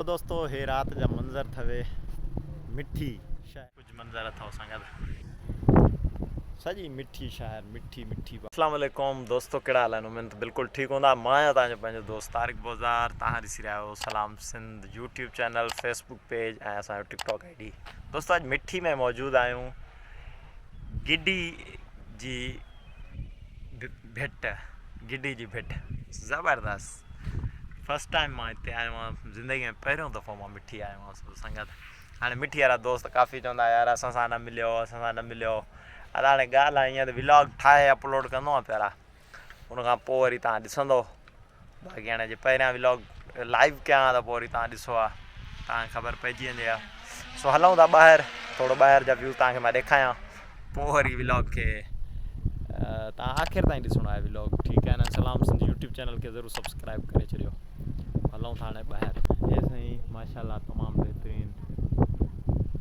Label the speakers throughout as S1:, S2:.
S1: دوستو هي رات جا منظر ٿوي مٺي شهر. ڪجهه منظر اٿئو سان گڏ سڄي مٺي شهر مٺي مٺي. اسلام عليڪم دوستو ڪهڙا حال آهن اميد ته بلڪل ٺيڪ هوندا مان آهيان توهان جو پنهنجو دوست طارق بوزار توهان ڏسي رهيا آهيو Salam Sindh YouTube channel Facebook page ۽ اسان جو ٽڪ ٽاڪ I D دوستو اڄ مٺي ۾ موجود آهيون گڊي جي ڀٽ گڊي جي ڀٽ زبردست فرسٽ ٽائيم مان هتي آيو آهيان زندگي ۾ پهريون دفعو مان مٺي آيو آهيان سو سنگت هاڻي مٺي وارا دوست ڪافي چوندا يار اسان سان نه مليو اسان سان نه مليو ادا هاڻي ڳالهه آهي ائين ته ولاگ ٺاهي اپلوڊ ڪندو آهيان پيارا ان کان پوء وري تان ڏسندو باقي هاڻي جي پهريان ولاگ لائيو ڪيان ها ته پوء وري تان ڏسو ها تان خبر پئجي وڃي ها سو هلون ٿا ٻاهر ٿورو ٻاهر جا ويو تان کي مان ڏيکايان پوء وري ولاگ کي تان آخر تائين ڏسڻو آهي ولاگ ٺيڪ آهي نه سلام سنڌ يوٽيوب چينل کي ضرور سبسڪرائب ڪري ڇڏيو هلون ٿا هاڻي ٻاهر هي سائين ماشاءالله تمام بهترين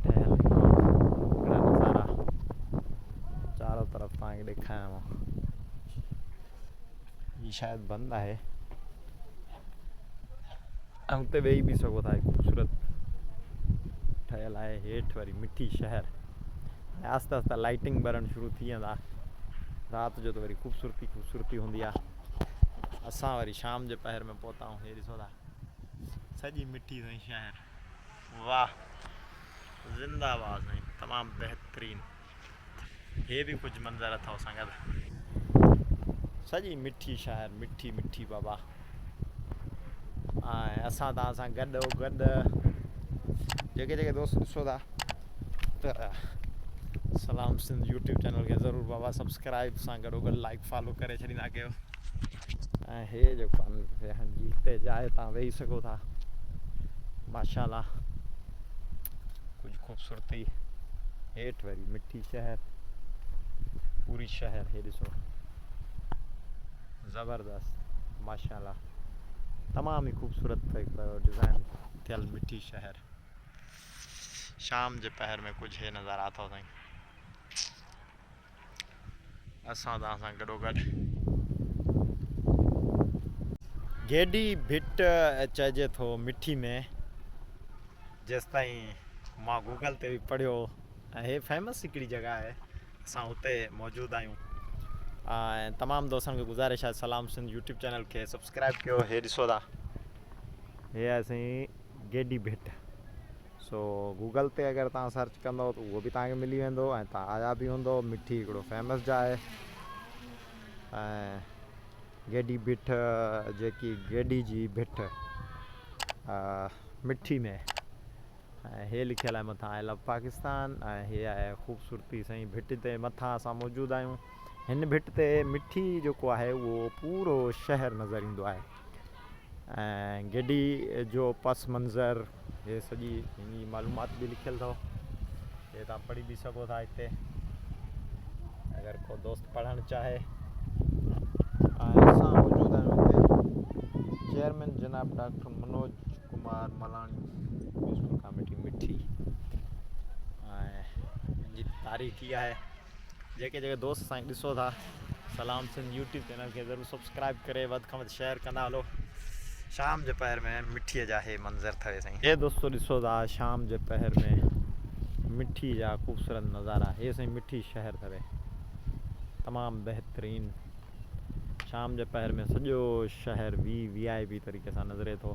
S1: ٺهيل هڪڙا نظارا چارو طرف تان کي ڏيکايان هي شايد بند آهي ۽ اتي ويهي به سگهو ٿا خوبصورت ٺهيل آهي هيٺ وري مٺي شهر ۽ آهستي آهستي لائٽنگ ٻرڻ شروع ٿي ويندا رات جو ته وري خوبصورتي خوبصورتي هوندي آهي اسان وري شام جي پهر ۾ پهتا آهيون هي ڏسو ٿا سڄي مٺي سائين شهر واह زنده آباد سائين تمام بهترين هي به ڪجهه منظر اٿئو سنگت. سڄي مٺي شهر مٺي مٺي بابا ۽ اسان توهان سان گڏ او گڏ جيڪي جيڪي دوست ڏسو ٿا ته سلام سنڌ يوٽيوب چينل کي ضرور بابا سبسڪرائب سان گڏو گڏ لائڪ فالو ڪري ڇڏيندا ڪيو ۽ هي جيڪو ويهڻ جي هتي جاء تان ويهي سگهو ٿا ماشاءالله ڪجهه خوبصورتي هيٺ وري مٺي شهر پوري شهر هي ڏسو زبردست ماشاءالله تمام ئي خوبصورت هڪڙو ڊزائن ٿيل مٺي شهر شام جي پهر ۾ ڪجهه هي نظارا اٿو سائين اسان توهان سان گڏو گڏ گيڊي ڀٽ چئجي ٿو مٺي ۾ جيستائين مان گوگل تي به پڙهيو ۽ هي فيمس هڪڙي جڳهه آهي اسان هتي موجود آهيون ۽ تمام دوستن کي گذارش آهي سلام سنڌ يوٽيوب چينل کي سبسڪرائب ڪيو هي ڏسو ٿا هي آهي سائين گيڊي ڀٽ سو گوگل تي اگر توهان سرچ ڪندو ته اهو به توهان کي ملي ويندو ۽ توهان آيا به هوندو مٺي هڪڙو فيمس جاء آهي ۽ گيڊي ڀٽ جيڪي گيڊي جي ڀٽ مٺي ۾ ۽ هي لکيل آهي مٿان آء لو پاڪستان ۽ هي آهي خوبصورتي سائين ڀٽ تي مٿان اسان موجود آهيون هن ڀٽ تي مٺي جيڪو آهي اهو پورو شهر نظر ايندو آهي ۽ گڊي جو پس منظر هي سڄي هن جي معلومات به لکيل اٿو هي تان پڙهي به سگهو ٿا هتي اگر ڪو دوست پڙهڻ چاهي ۽ اسان موجود آهيون هتي چيئرمين جناب doctor Manoj Kumar Malani municipal committee Mithi ۽ هن جي تاريخ هي آهي جيڪي جيڪي دوست سائين ڏسو ٿا سلام سنڌ يوٽيوب چينل کي ضرور سبسڪرائب ڪري وڌ کان وڌ شيئر ڪندا هلو شام جي پهر ۾ مٺي جا هي منظر ٿوي سائين. هي دوستو ڏسو ٿا شام جي پهر ۾ مٺي جا خوبصورت نظارا هي سائين مٺي شهر ٿوي تمام بهترين شام جي پهر ۾ سڄو شهر وي وي آء پي طريقي سان نظري ٿو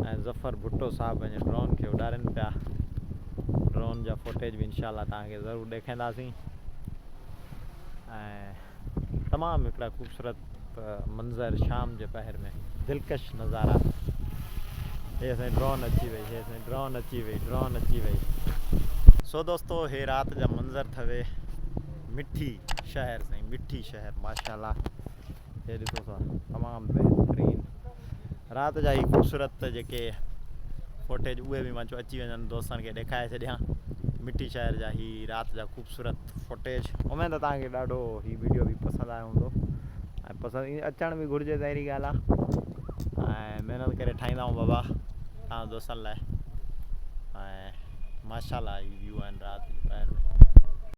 S1: ۽ ظفر ڀٽو صاحب پنهنجي ڊرون کي اڏارين پيا ڊرون جا فوٽيج به انشاء الله توهان کي ضرور ڏيکائينداسين ۽ تمام هڪڙا خوبصورت منظر شام جي پهر ۾ دلڪش نظارا هي سائين ڊرون اچي وئي هي سائين ڊرون اچي وئي ڊرون اچي وئي سو دوستو هي رات جا منظر ٿوي مٺي شهر سائين مٺي شهر ماشاءالله هي ڏسو ٿا تمام بهترين رات جا هي خوبصورت جيڪي فوٽيج اهي به مان چيو اچي وڃن دوستن کي ڏيکاري ڇڏيان مٺي شهر جا هي رات جا خوبصورت فوٽيج اميد ته توهان کي ڏاڍو هي ويڊيو به پسند آيو هوندو ۽ پسند اچڻ به گهرجي ظاهري ڳالهه آهي ۽ محنت ڪري ٺاهيندا آهيون بابا توهان دوستن لاء ۽ ماشاءالله هي ويو آهن رات جي پهر ۾